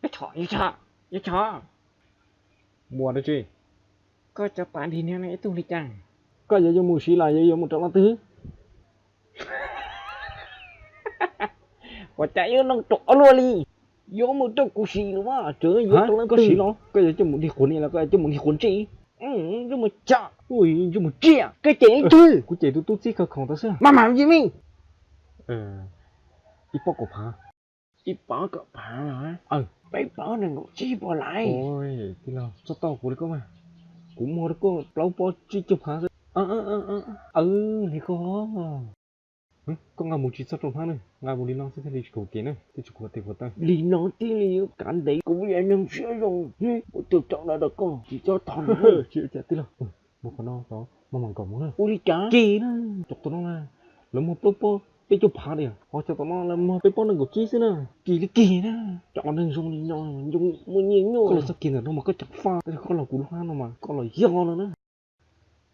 Yuav tso, yuav tso, yuav tso. Muaj dab tsi? Koj cov pas dig niag no ib tug li cas? Koj yuav yuav mus siv los yuav yuav mus rau leej twg? Ua cas yuav noog rau ob luaj li? Yuav mus rau kuv siv los mas, tseem yuav rau leej twg siv los? Koj yuav coj mus dig quav niam los koj yuav coj mus dig quav ntsej? Yuav mus coj, yuav mus tsiaj, koj cem leej twg? Kuv cem tus tub txib khawv khoom tau xwb. Mas mam yim me. Ib pob kaum phav. Ib pob kaum phav los? Peb pob nees nkaum tsib puas laiv? Tij laug, txhob tau kuv li koj mas. Kuv muag rau koj plaub pob tsib caug phav xwb. Li koj. Koj nqa mus tsis txog rau hnab na, nqa mus li no xwb thiaj li tsis kaum kev na, thiaj tsis kuv tes kuv taw. Li no thiaj li yuav kav ntev kuv yam neeg siab zoo, kuv tus tsaum no rau koj tsis txhob thov. Tij laug, mus qhov no tod, maj mam nkaum mus na. Ua li cas? Kis na, cov tom no na, lawv muag plaub pob peb caug phav tiag, ho cov tom no lawv muag peb pob nees nkaum tsib xwb na. Kis li kis na, cov neeg zoo li no, zoo muaj nyiaj nyuaj. Koj los txog kis ntawm no mas koj ceev faj, tab sis koj los kuv lub hab no mas koj los yog lawm na.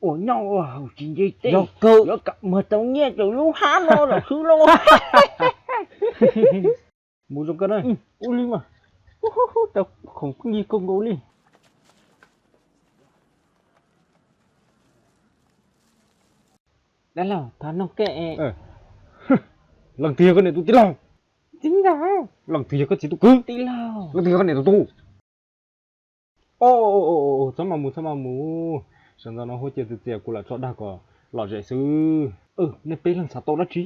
Ua nyob ua haus tsis nce teb, yog kawg yuav kam muag tau nyiaj rau lub hab no los xwb lauj. Mus zoo kawg na. Ua li mas, tau khoom pheej yig kawg nkaus li. Dab laug, thov noog koj es, leej twg yog koj niam tus tij laug? Txiv ntxawm. Leej twg yog koj txiv tus kwv? Tij laug. Leej twg yog koj niam tus tub? Txhob mas mus, txhob mas mus. Sawv ntxov no huab cua txias txias kuv lam tso dag kom lom zem xwb. Nej peb leeg xav tau dab tsi?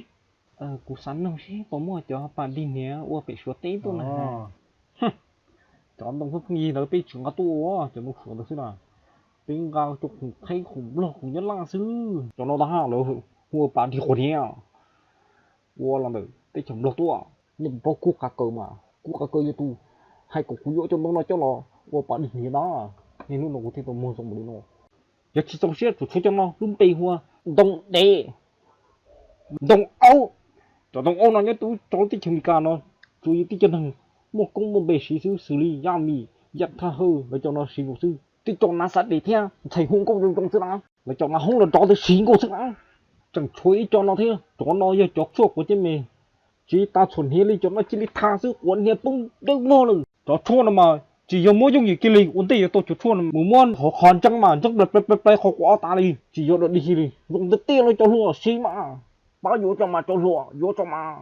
Kuv xav noog seb puas muaj cov pas dig hniav ua pem Suav teb tuaj na. Cov ntoo pheej yig ntawd peb tsis nqa tuaj ua, cov ntoo Suav ntawd xwb na. Peb nqa cov khoom qheb khoom nplog khoom nyob laj xwb. Cov no tab lawv hu ua pas dig quav hniav, ua los ntawm teb chaws nplog tuaj. Nej puas paub kub qav kaws mas, kub qav kaws yog tus hais kom kuv yuav cov ntoo no coj los ua pas dig hniav na. Niaj hnub no kuv thiaj tau muag zoo npaum li no. Yog tsis txaus siab tsuas tshuav cov no, lub npe hu ua ntoo dev, ntoo aub. Cov ntoo aub no nyob rau teb chaws Amelikas no, tsuas yog tib co neeg muaj koob muaj npe siv xwb, xws li Yaj Mim, Yaj Thaj Hawj, lawv cov no siv nkaus xwb. Tib co nav xav des thiab ntxhais hu nkauj zoo zoo xwb na, lawv cov nav hoob los rov ntawd siv nkaus xwb na. Tseem tshuav ib co no thiab, cov no yog cov tshuaj quav ceeb me, tsis tas txhuam hniav li, cov no cia li tha xwb, quav hniav poob dawb vog lawm. Cov tshuaj no mas tsis yog muab yooj yim kiag li, ua ntej yuav tau cov tshuaj no mus muab hauv qhov ntseeb mas ntseeb plais plais plais qhov quav tas li, tsis yog dog dig li. Zoo tiag tiag li cov hluas, siv mas, pab yuav tso mas cov hluas, yuav tso mas.